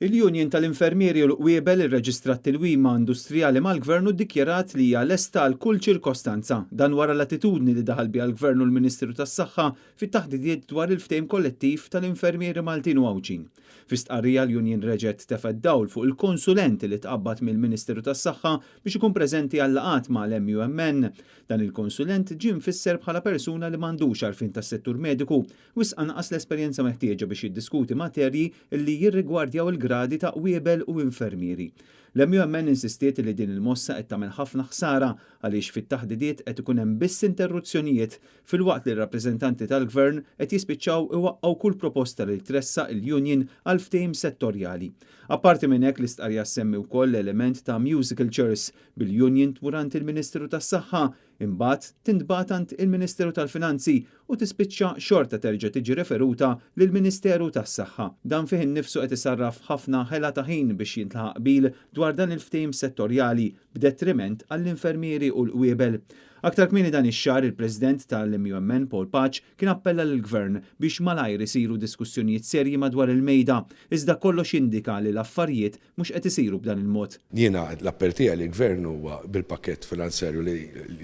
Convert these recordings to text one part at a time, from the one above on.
Il-Union tal-Infermieri u l-Qwiebel irreġistrat tilwima industrijali mal-Gvern u ddikjarat li hija lesta għal kull ċirkostanza. Dan wara l-attitudni li daħal biha l-Gvern u l-Ministeru tas-Saħħa fit-taħdidiet dwar il-ftehim kollettiv tal-infermieri Maltin u Għawdxin. Fi stqarrija l-Union reġgħet tefgħet dawl fuq il-konsulent li tqabbad mill-Ministeru tas-Saħħa biex ikun preżenti għal-laqgħat mal-MUMN. Dan il-konsulent ġie mfisser bħala persuna li m'għandux għarfien tas-settur mediku, wisq anqas l-esperjenza meħtieġa biex jiddiskuti materji li jirrigwardjaw il-gradi ta' qwiebel u infermieri. L-MUMN insistiet li din il-mossa qed tagħmel ħafna ħsara għaliex fit-taħdidiet qed ikun hemm biss interruzzjonijiet filwaqt li r-rappreżentanti tal-Gvern qed jispiċċaw iwaqqgħu kull proposta li tressaq il-union għal ftehim settorjali. Apparti minn hekk l-istqarrija ssemmi wkoll l-element ta' musical chairs bil-union tmur għand il-Ministeru tas-Saħħa, imbagħad tintbagħat għand il-Ministeru tal-Finanzi u tispiċċa xorta terġa' tiġi referuta lill-Ministeru tas-Saħħa. Dan fih innifsu qed isarraf ħafna ħela ta' ħin biex jintlaħaq qbil dwar dan il-ftehim settorjali b'detriment għall-infermieri u l-qwiebel. Aktar kmieni dan ix-xahar il-President tal-MUMN Paul Pace kien appella lill-Gvern biex malajr isiru diskussjonijiet serji madwar il-mejda, iżda kollox jindika li l-affarijiet mhux qed isiru b'dan il-mod. Jiena l-appell tiegħi lill-Gvern huwa bil-pakkett finanzjarju li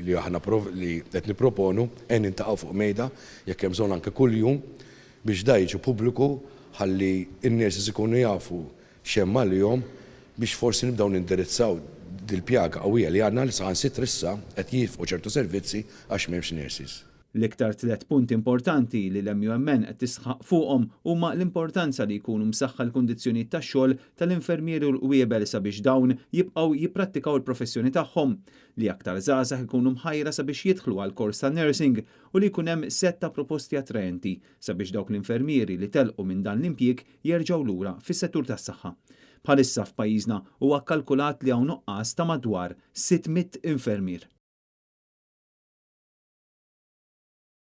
li aħna li qed nipproponu ejja niltaqgħu fuq mejda jekk hemm bżonn anke kuljum biex da jiġi pubbliku ħalli n-nurses ikunu jafu x'hemm għalihom biex forsi nibdew nindirizzaw dil-pjaga qawwija li għandna li saħansitra issa qed jieqfu ċertu servizzi għax m'hemmx nurses. L-iktar tliet punti importanti li l-MUMN qed tisħaq fuqhom huma l-importanza li jkunu msaħħa l-kundizzjonijiet tax-xogħol tal-infermieri u l-qwiebel sabiex dawn jibqgħu jipprattikaw il-professjoni tagħhom, li aktar żgħażagħ ikunu mħajra sabiex jidħlu għal kors ta' nursing u li jkun hemm sett ta' proposti attraenti sabiex dawk l-infermieri li telqu minn dan l-impjieg jerġgħu lura fis-settur tas-saħħa. Bħalissa f'pajjiżna huwa kkalkulat li hawn nuqqas ta' madwar 600 infermier.